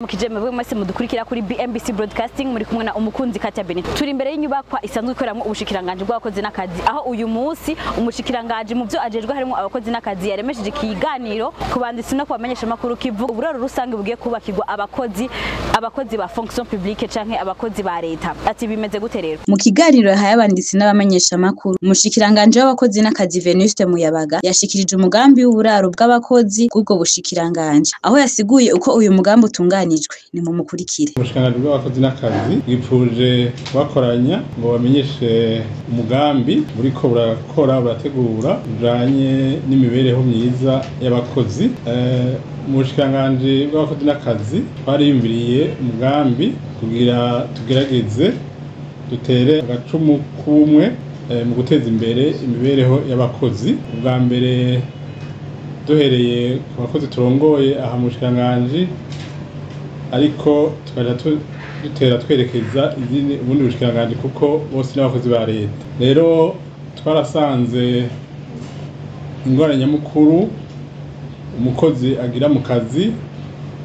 Mukije mwebwe mwese mudukurikira kuri BMBC Broadcasting, muri kumwe na umukunzi Katia Benito. Turi imbere y'inyubakwa isanzwe ikoreramwo ubushikiranganje bw'abakozi n'akazi, aho uyu munsi umushikiranganje mu byo ajejwe harimo abakozi n'akazi yaremesheje ikiganiro ku banditsi no kubamenyesha makuru kivuga uburaro rusange bugiye kubakirwa abakozi ba fonction publique canke abakozi ba leta. Ati bimeze gute rero? Mu kiganiro yahaye abanditsi n'abamenyeshamakuru, umushikiranganje w'abakozi n'akazi Venuste Muyabaga yashikirije umugambi w'uburaro bw'abakozi bw'ubwo bushikiranganje, aho yasiguye uko uyu mugambi utunganijwe. Ni mu mukurikire. Ubushikiranganji bw'abakozi n'akazi bwipfuje kubakoranya ngo bamenyeshe umugambi buriko burakora burategura ujanye n'imibereho myiza y'abakozi. Mu bushikiranganji bw'abakozi n'akazi twariyumviriye umugambi kugira tugerageze dutere agacumu kumwe mu guteza imbere imibereho y'abakozi. Ubwa mbere duhereye ku bakozi turongoye aha mu bushikiranganji, ariko tukaja dutera twerekeza izindi ubundi bushikiranganji kuko bose n'abakozi ba leta. Rero twarasanze ingorane nyamukuru umukozi agira mu kazi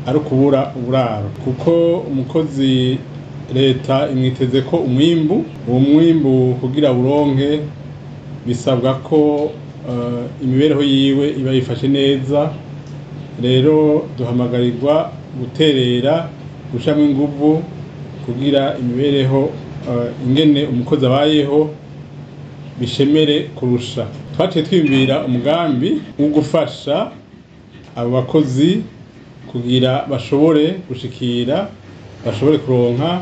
ari ukubura uburaro, kuko umukozi leta imwiteze ko umwimbu, uwo mwimbu kugira buronke bisabwa ko imibereho yiwe iba yifashe neza. Rero duhamagarirwa guterera gushamwa inguvu kugira imibereho ingene umukozi abayeho bishemere kurusha. Twaciye twiyumvira umugambi wo gufasha abo bakozi kugira bashobore gushikira, bashobore kuronka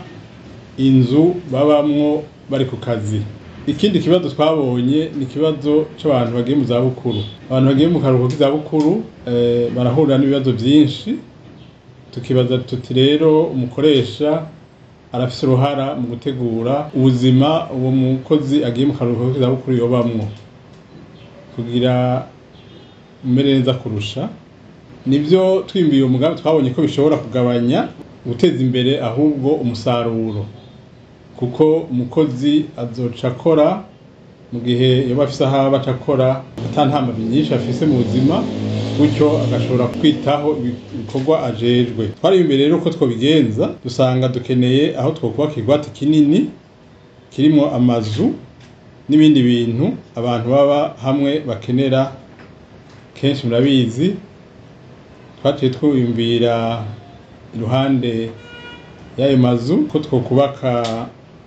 inzu babamwo bari ku kazi. Ikindi kibazo twabonye ni ikibazo c'abantu bagiye mu zabukuru. Abantu bagiye mu karuhuko k'izabukuru barahurira n'ibibazo vyinshi. Tukibaza tuti rero umukoresha arafise uruhara mu gutegura ubuzima uwo mukozi agiye mu karuhuko k'izabukuru yobamwo kugira umere neza kurusha. Nivyo twimbiye umugambi twabonye ko bishobora kugabanya guteza imbere ahubwo umusaruro, kuko umukozi azoca akora mu gihe yoba afise aho aba aca akora ata ntambamyi nyinshi afise mu buzima, gutyo agashobora kwitaho ibikorwa ajejwe. Twariyumviye rero uko twobigenza, dusanga dukeneye aho twokubaka ikigwati kinini kirimwo amazu n'ibindi bintu abantu baba hamwe bakenera kenshi. Murabizi twaciye twiyumvira iruhande y'ayo mazu ko twokubaka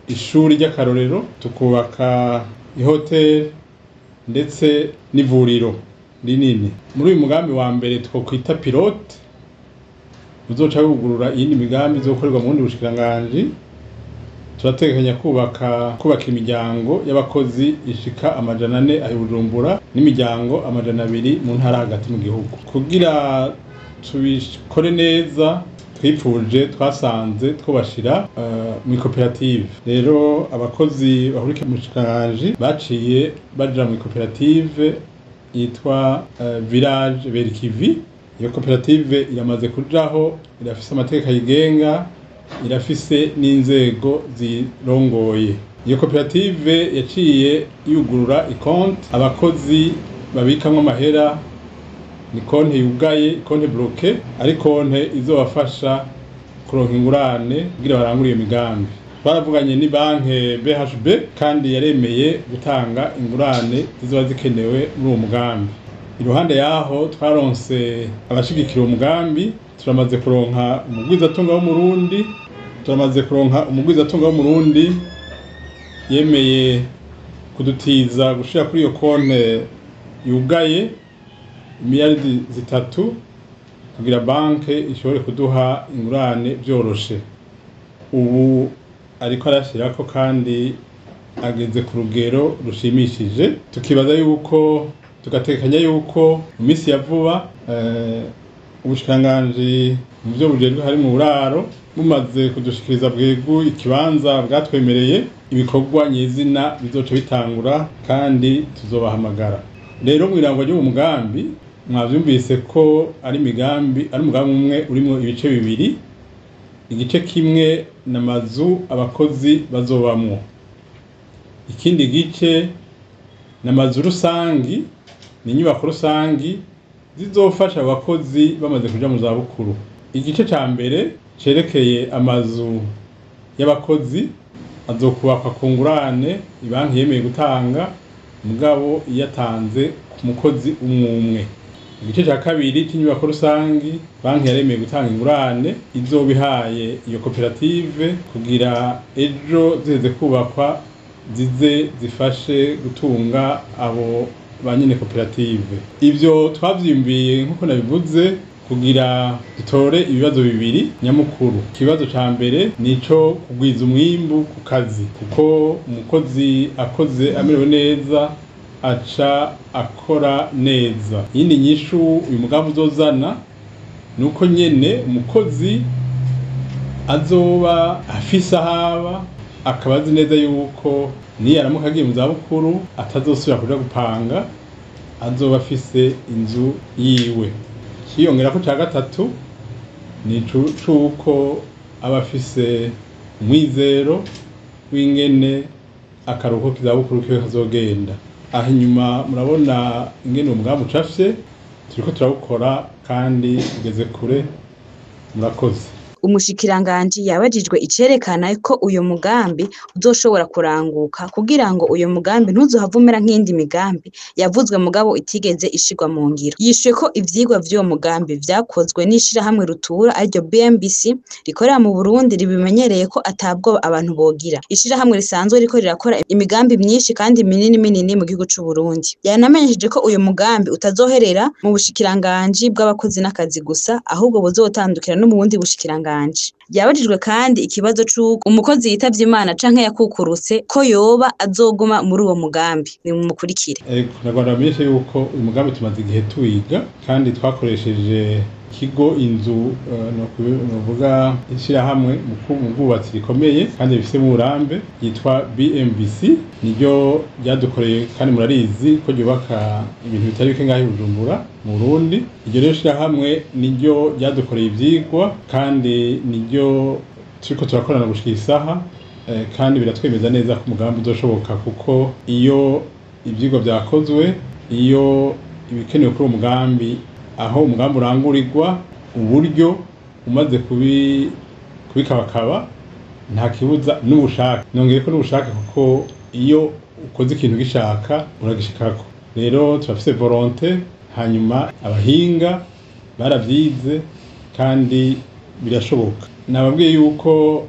ishuri ry'akarorero, tukubaka ihoteli ndetse n'ivuriro rinini. Muri uyu mugambi wa mbere twokwita pilote uzoca wugurura iyindi migambi izokorerwa mu bundi bushikiranganji, turategekanya kubaka imiryango y'abakozi ishika 400 aho i Bujumbura n'imiryango 200 mu ntara hagati mu gihugu. Kugira tubikore neza twipfuje twasanze twobashira mu koperative. Rero abakozi bahurikiye mu bushikiranganji baciye baja mu koperative yitwa Village Berkivi. Iyo koperative iramaze kujaho, irafise amategeko ayigenga, irafise n'inzego zirongoye. Iyo koperative yaciye yugurura ikonti abakozi babikamwo amahera, ni konti yugaye, konti bloquée, ari konti izobafasha kuronka ingurane kugira barangure iyo migambi. Twaravuganye ni banke BHB kandi yaremeye gutanga ingurane zizoba zikenewe muri uwo mugambi. Iruhande yaho twaronse abashigikira uwo mugambi, turamaze kuronka umugwizatunga w'Umurundi, turamaze kuronka umugwizatunga w'Umurundi yemeye kudutiza gushira kuri iyo konte yugaye imiliyaridi 3 kugira banke ishobore kuduha ingurane vyoroshe. Ubu ariko arashirako kandi ageze ku rugero rushimishije. Tukibaza yuko tugatekanya yuko mu minsi ya vuba ubushikiranganji mu byo bujejwe hari mu buraro bumaze kudushikiriza bwegu ikibanza bwatwemereye, ibikorwa nyezina bizoca bitangura kandi tuzobahamagara. Rero mu irango ry'uwo mugambi mwavyumvise ko ari imigambi, ari umugambi umwe urimwo ibice bibiri. Igice kimwe n'amazu abakozi bazobamwo, ikindi gice n'amazu rusangi, ni inyubako rusangi zizofasha abakozi bamaze kuja mu zabukuru. Igice ca mbere cerekeye amazu y'abakozi azokubakwa ku ngurane ibanki yemeye gutanga, mugabo iyatanze ku mukozi umwe. Igice ca kabiri c'inyubako rusangi, banki yaremeye gutanga ingurane izobihaye iyo koperative kugira ejo ziheze kubakwa zize zifashe gutunga abo ba nyene koperative. Ivyo twavyiyumviye nk'uko nabivuze kugira dutore ibibazo bibiri nyamukuru. Ikibazo ca mbere nico kugwiza umwimbu ku kazi, kuko umukozi akoze amerewe neza aca akora neza. Iyindi nyishu uyu mugambi uzozana nuko nyene umukozi azoba afise ahaba, akaba azi neza yuko niyo aramuka agiye mu zabukuru atazosubira kuja gupanga, azoba afise inzu yiwe. Ciyongerako ca gatatu ni cuko aba afise umwizero w'ingene akaruhuko k'izabukuru kiwe kazogenda. Aho inyuma murabona ingene uwo mugambi ucafye, turiko turawukora kandi ugeze kure. Murakoze. Umushikiranganji yabajijwe icerekana ko uyo mugambi uzoshobora kuranguka kugira ngo uyo mugambi ntuzohave umera nk'iyindi migambi yavuzwe mugabo itigeze ishirwa mu ngiro. Yishuye ko ivyigwa vy'uwo mugambi vyakozwe n'ishirahamwe rutura ariryo BMBC rikorera mu Burundi ribimenyereye ko atabwoba abantu bogira. Ishirahamwe risanzwe riko rirakora imigambi myinshi kandi minini minini mu gihugu c'u Burundi. Yanamenyesheje ko uyo mugambi utazoherera mu bushikiranganji bw'abakozi n'akazi gusa, ahubwo buzotandukira no mu bundi bushikiranganji. Yabajijwe kandi ikibazo c'uko umukozi yitavye Imana canke yakukurutse ko yoba azoguma muri uwo mugambi. Nimumukurikire. Ego, nagomba bamenyeshe yuko uyu mugambi tumaze igihe tuwiga kandi twakoresheje ikigo inzu novuga ishirahamwe mu bwubatsi rikomeye kandi bifise uburambe yitwa BMBC, niryo ryadukoreye kandi murarizi ko ryubaka ibintu bitari bike ngaho i Bujumbura mu Burundi. Iryo rero shirahamwe niryo ryadukoreye ivyigwa kandi niryo turiko turakorana gushika isaha, kandi biratwemeza neza ko umugambi uzoshoboka, kuko iyo ivyigwa vyakozwe, iyo ibikenewe kuri uwo mugambi, aho umugambi urangurirwa, uburyo umaze kubikabakaba, nta kibuza n'ubushake. Nongeye ko n'ubushake, kuko iyo ukoze ikintu gishaka uragishikako. Rero turafise volonté, hanyuma abahinga baravyize kandi birashoboka. Nababwiye yuko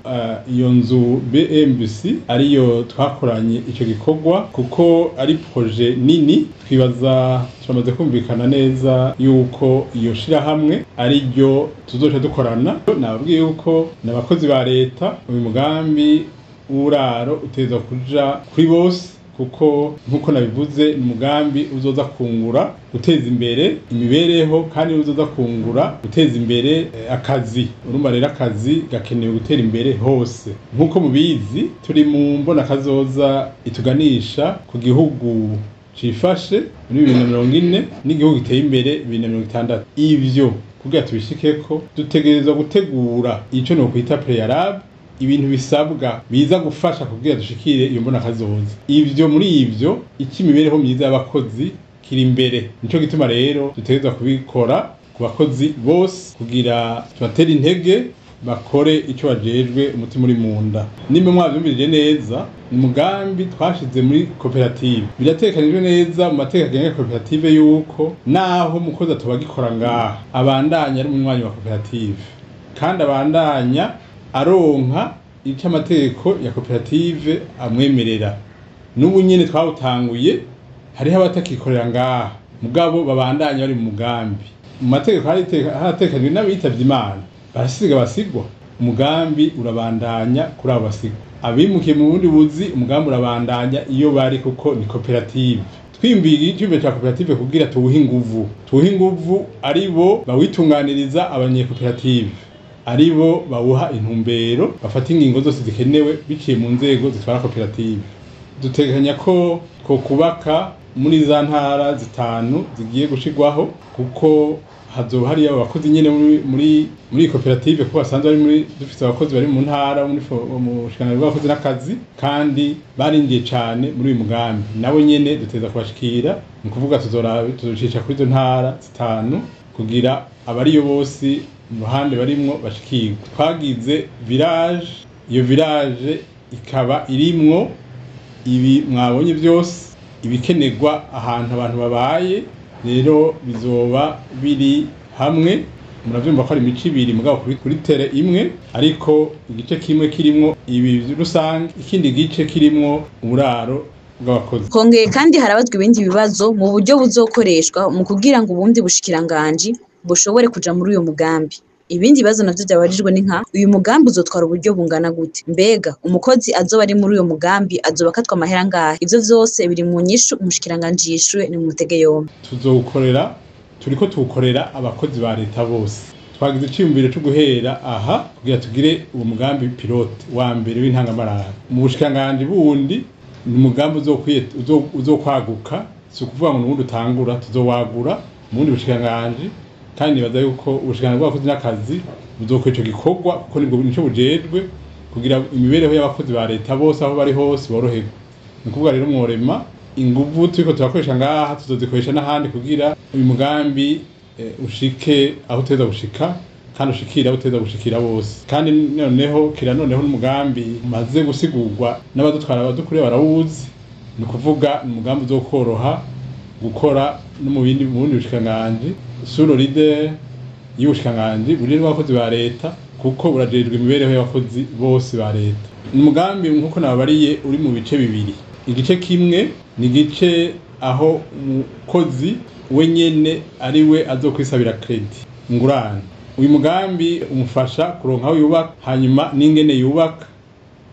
iyo nzu BMBC ariyo twakoranye ico gikorwa, kuko ari projet nini. Twibaza turamaze kumvikana neza yuko iyo shirahamwe ariryo tuzoca dukorana. Nababwiye yuko n'abakozi ba leta uyu mugambi w'uburaro uteza kuja kuri bose, kuko nkuko nabivuze ni umugambi uzoza kungura guteza imbere imibereho kandi uzoza kungura guteza imbere akazi. Urumva rero akazi gakenewe gutera imbere hose. Nkuko mubizi turi mu mbona kazoza ituganisha ku gihugu cifashe muri 2040 n'igihugu giteye imbere 2060. Ivyo kugira tubishikeko dutegerezwa gutegura ico no kwita pre-arab, ibintu bisabwa biza gufasha kugira dushikire iyo mbona kazoza. Ivyo muri ivyo ikimibereho myiza y'abakozi kiri imbere. Nico gituma rero dutegerezwa kubikora ku bakozi bose kugira tubatere intege bakore ico bajejwe umutima uri munda. Nimba mwavyumvirije neza, umugambi twashize muri koperative biratekanijwe neza mu mateka agenga koperative yuko naho umukozi atobagikora ngaha abandanya ari umunywanyi wa koperative kandi abandanya aronka ico amategeko ya koperative amwemerera. N'ubu nyene twawutanguye hariho abatakikorera ngaha mugabo babandanya bari mu mugambi. Mu mategeko haratekanijwe n'abitavye Imana barasiga basigwa, umugambi urabandanya kuri abo basigwa. Abimukiye mu bundi buzi umugambi urabandanya iyo bari, kuko ni koperative. Twimbiye icyumba cya koperative kugira tuwuhe inguvu, tuwuhe inguvu aribo bawitunganiriza abanyekoperative, aribo bawuha intumbero, bafata ingingo zose zikenewe biciye mu nzego zitwara koperative. Dutegekanya ko kubaka muri za ntara zitanu zigiye gushirwaho, kuko hazoba hariyo abakozi nyene muri koperative, kuko basanzwe bari muri dufise abakozi bari mu ntara muri mu bushikiranganji bw'abakozi n'akazi, kandi barinjiye cane muri uyu mugambi. Nabo nyene duteza kubashikira, ni ukuvuga tuzocisha kuri izo ntara zitanu kugira abariyo bose mu ruhande barimwo bashikirwa. Twagize village, iyo village ikaba irimwo ibi mwabonye byose ibikenerwa ahantu abantu babaye. Rero bizoba biri hamwe, muravyumva ko ari imico ibiri mugabo kuri tere imwe, ariko igice kimwe kirimwo ibi rusange, ikindi gice kirimwo uburaro bw'abakozi. Hongeye kandi harabazwa ibindi bibazo mu buryo buzokoreshwa mu kugira ngo ubundi bushikiranganji bushobore kuja muri uyu mugambi. Ibindi bibazo navyo vyabajijwe ni nka: uyu mugambi uzotwara uburyo bungana gute? Mbega umukozi azoba ari muri uyu mugambi azoba akatwa amahera angahe? Ivyo vyose biri mu nyishu umushikiranganji yishuye, ni mu mutege yombi. Tuzowukorera, turiko tuwukorera abakozi ba leta bose. Twagize iciyumviro co guhera aha kugira tugire uwo mugambi pilote wa mbere w'intangamarara. Mu bushikiranganji bundi ni umugambi uzokwaguka, si ukuvuga ngo nuwundi utangura, tuzowagura mu bundi bushikiranganji. Kandi nibaza yuko ubushikiranganji bw'abakozi n'akazi buzokora ico gikorwa, kuko nibwo nico bujejwe kugira imibereho y'abakozi ba leta bose aho bari hose boroherwe. Ni ukuvuga rero mworema inguvu turiko turakoresha ngaha tuzozikoresha n'ahandi kugira uyu mugambi ushike aho uteza gushika, kandi ushikira aho uteza gushikira bose. Kandi noneho kira noneho n'umugambi umaze gusigurwa n'abadutwara abadukuriye barawuzi. Ni ukuvuga ni umugambi uzokoroha gukora no mu bindi, mu bundi bushikiranganji sous leader y'ubushikiranganji buri n'abakozi ba leta, kuko burajejwe imibereho y'abakozi bose ba leta. Ni umugambi nkuko nababariye uri mu bice bibiri. Igice kimwe ni igice aho umukozi we nyene ari we azokwisabira credit ingurane. Uyu mugambi umufasha kuronka aho yubaka, hanyuma n'ingene yubaka,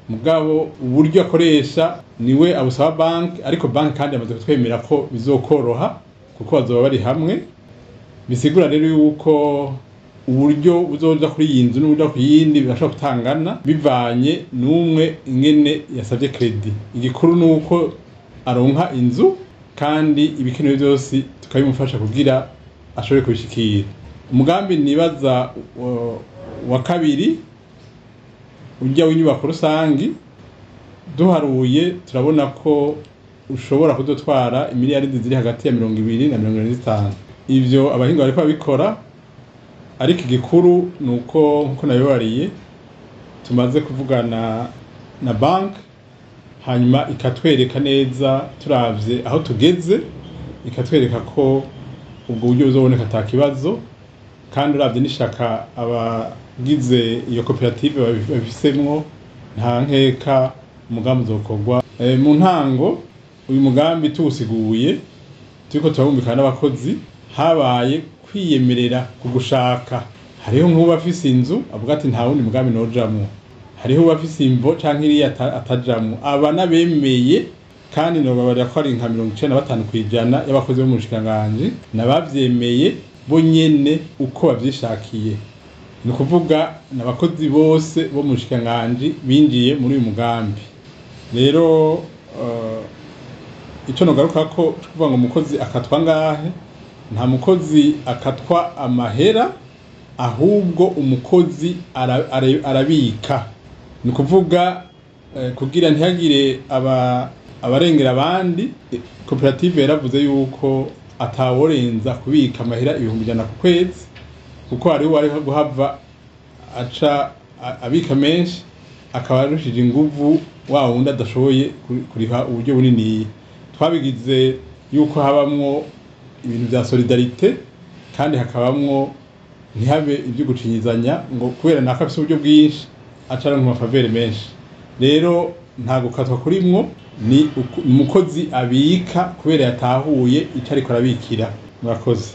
mugabo uburyo akoresha niwe abusaba banki, ariko banki kandi amaze kutwemera ko bizokoroha kuko bazoba bari hamwe. Bisigura rero yuko uburyo buzoja kuri iyi nzu n'ubuja ku yindi birashobora kutangana bivanye n'umwe ingene yasavye credit. Igikuru nuko aronka inzu kandi ibikenewe byose tukabimufasha kugira ashobore kubishikira. Umugambi nibaza wa kabiri ujya w'inyubako rusangi, duharuye turabona ko ushobora kudutwara imiliyaridi ziri hagati ya 20 na 25. Ivyo abahinga bariko babikora, ariko igikuru nuko nkuko nabibabariye tumaze kuvugana na bank, hanyuma ikatwereka neza turavye aho tugeze, ikatwereka ko ubwo buryo buzoboneka ata kibazo. Kandi uravye n'ishaka abagize iyo koperative babifisemwo, nta nkeka umugambi uzokorwa. Mu ntango uyu mugambi tuwusiguye turiko turabumvikana n'abakozi, habaye kwiyemerera kugushaka. Hariho nk'uba afise inzu avuga ati nta wundi mugambi nojamwo, hariho uba afise imvo canke iriya atajamwo. Aba n'abemeye, kandi nobabarira ko ari nka 95% y'abakozi bo mu bushikiranganji n'abavyemeye bo nyene uko bavyishakiye. Ni ukuvuga n'abakozi bose bo mu bushikiranganji binjiye muri uyu mugambi. Rero ico nogaruka ko kuvuga ngo umukozi akatwa ngahe, nta mukozi akatwa amahera, ahubwo umukozi arabika. Ni ukuvuga kugira ntihagire abarengera abandi, koperative yaravuze yuko ataworenza kubika amahera 100,000 ku kwezi, kuko hariho uwari guhava aca abika menshi akaba arushije inguvu wa wundi adashoboye kuriha uburyo bunini. Twabigize yuko habamwo ibintu vya solidarite, kandi hakabamwo ntihabe ibyo gucinyizanya ngo kubera naka afise uburyo bwinshi aca aronka amafavere menshi. Rero nta gukatwa kurimwo, ni umukozi abika kubera yatahuye ico ariko arabikira. Murakoze.